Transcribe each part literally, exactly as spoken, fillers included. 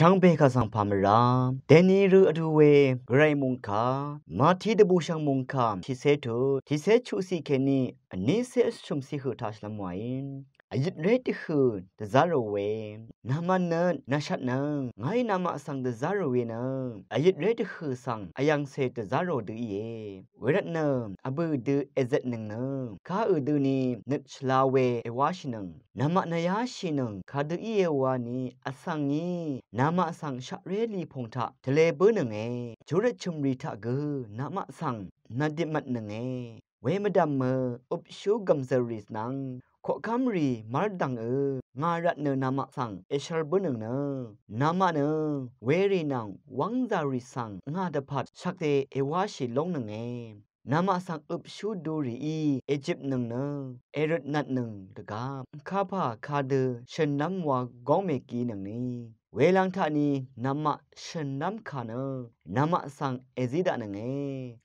Shvngbe kaq svng pà mvrá deni rø vdu we gvray mungkà Mati dvbùshv̀ng mungkà tiqcé tut tiqcé chuqciq kèní vnícé vshø̀mciq høq taq shvlv́m wàí. Vyøt ré dvhø̀ dvzá rò we, namaq nø nvshatnøng ngàí namaq svng dvzá rò we nø, vyøt ré dvhø̀ svng vyv̀ngcè dvzá rò dø íe. Wervtnø vbø̀ dø èzvtnøng nø, kà ø̀ døni nøt shvla we èwáshìnøng. Namaq nvyáshìnøng kadø íe wani vsvng ngí namaq svng shaqré lì pòng taq tvlē bǿnønge. Júrøt chø̀mrì taq gø namaq svng nvdipmvtnønge. We mvdv̀mø øpshú gv̀mzø̀rì nvng koqkv́mrì mv́rdv̀ngø ngà rvtnø namaq svng èshvl bǿnøng nø, namaq nø werì nvng wv́ngzàrì svng ngà dvpvt shvkte èwáshì lóngnønge. Namaq svng øpshú durìí èjipnøng nø èrøtnvtnøng dvgvp kapà kadø shø̀nlv́m wa góngmèginøngni. Welvng taqni namaq shø̀nlv́m kà nø namaq svng èzí daqnønge.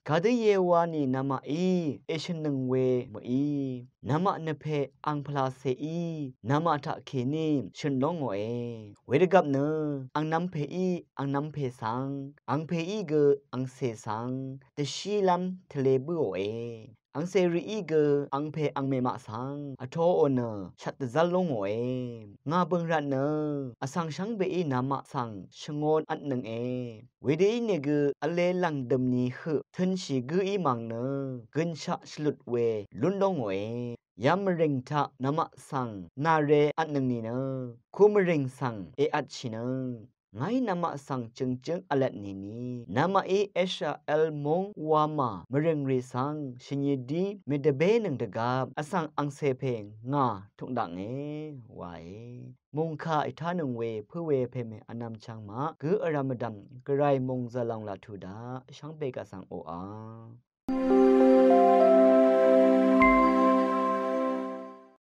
Kadø íe wani namaqí èshø̀nnøng we mø̀í, namaq nvpè ang pvlacèí namaq taqkèní shø̀n lóngòe. Wedvgvp nø angnv̄m pèí angnv̄m pè svng, ang pèí gø angcè svng dvshílv́m tvlē bǿòe. Angcèrìí gø angpè angmè maq svng vtoò nø shvt dvzv́l lóngòe. Ngà bø̀ng rvtnø vsvng shvngbeí namaq svng shvngōn vtnønge. Wedø ínìgø vle lv̀ngdø̀m ni høq tø̄nshì gǿí mv̀ng nø gønshaq shvlut we lún lóngòe. Yamvrìng taq namaq svng nàre vtnøng nìnø, kumvrìng svng èvtshìnøng. Ngàí namaq svng jø̀ngjǿng vlvt nìni, namaqí Israel móng wamà mvrìngrì svng shvnyi dí mèdvbénøng dvgvp vsvng angcè pè ngà tuq daknge wae. Mòngkà ètánøng we pǿ we pèmè vnvm chvng maq gǿ vrv̄m vdv̀m gvray mòngzv̀l lòng laq tuq daq shvngbe kaq svng oqà.